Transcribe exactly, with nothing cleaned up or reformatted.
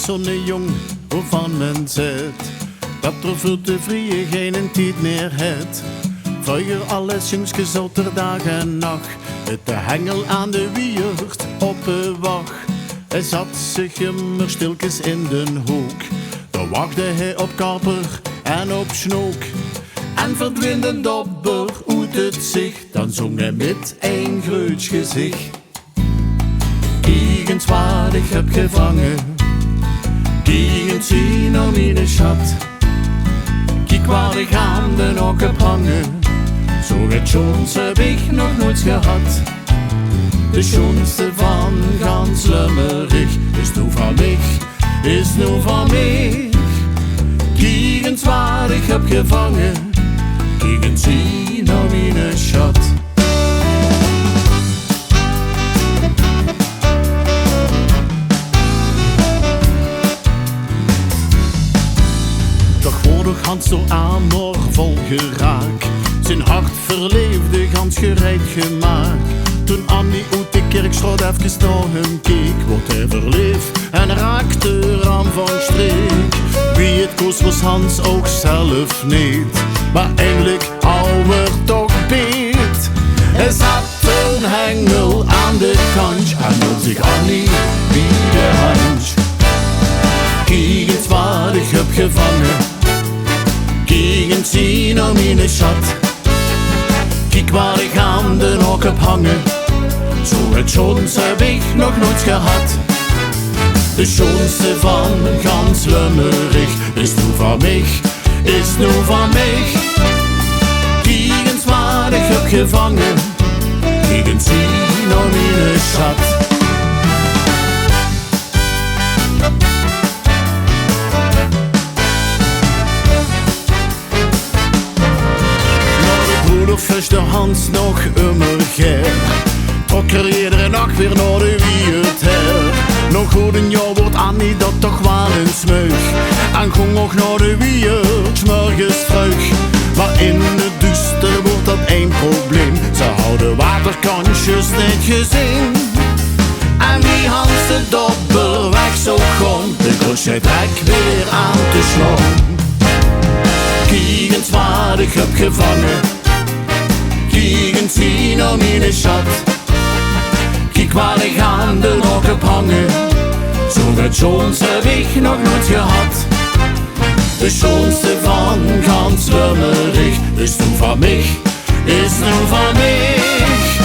Zoe'ne jóng woevan me zaet det 'r veur te vrieje geinen tied mier haet. Vreuger alles jóngskes zat 'r daag en nach mit de hengel aan de wieërt op de wach. Hae zat zich ummer stilkes in den hook. Dan wachde hae op Kapper en op Snook. En verdween den dobber oet 't zich, dan zóng hae mit ein greut gezich: Kiek ins waat ich höb gevange. Kiek ins hie nao miene sjat. Kiek waat ich aan den haok höb hange. Zoe get sjoons höb ich nog noeits gehad. De sjoonste van gans Lömmerich is noe van mich, is noe van mich. Kiek ins waat ich höb gevange. Kiek ins hie nao miene sjat. Toch woort 'r gans zoe amorvol geraak. Zien hart verleefde gans gereid gemaak. Toen Annie oet de kirkstraot efkes nao häöm keek, woort hae verleef en raakde 'r aan van sjtreek. Wie 't koos, wós Hans ouch zelf neet, mer eindelik haw 'r toch beet. Hae zat den hengel aan de kantj en noom zich Annie bie de handj. Kiek ins waat ich höb gevange. Kiek ins hie nao miene sjat. Kiek waat ich aan den haok höb hange. Zoe get sjoons höb ich nog noeits gehad. De sjoonste van gans Lömmerich is noe van mich, is noe van mich. Kiek ins waat ich höb gevange. Kiek ins hie nao miene sjat. Nao de broelof feste Hans nog ummer gaer. Trok 'r eder nach weer nao de wieërt haer. Nao good ein jaor woort Annie det toch waal ins meug. En góng ouch nao de wieërt 's mörges vreug. Mer in 't duuster woort det ein probleem. Ze hawwe de waterkansjes neet gezeen. En wie Hans de dobber weg zoog gaon, begós hae drek weer aan te slaon. Kiek ins waat ich höb gevange. Kiek ins hie nao miene sjat. Kiek waat ich aan den haok höb hange. Zoe get sjoons höb ich nog noeits gehad. De sjoonste van gans Lömmerich is noe van mich, is noe van mich.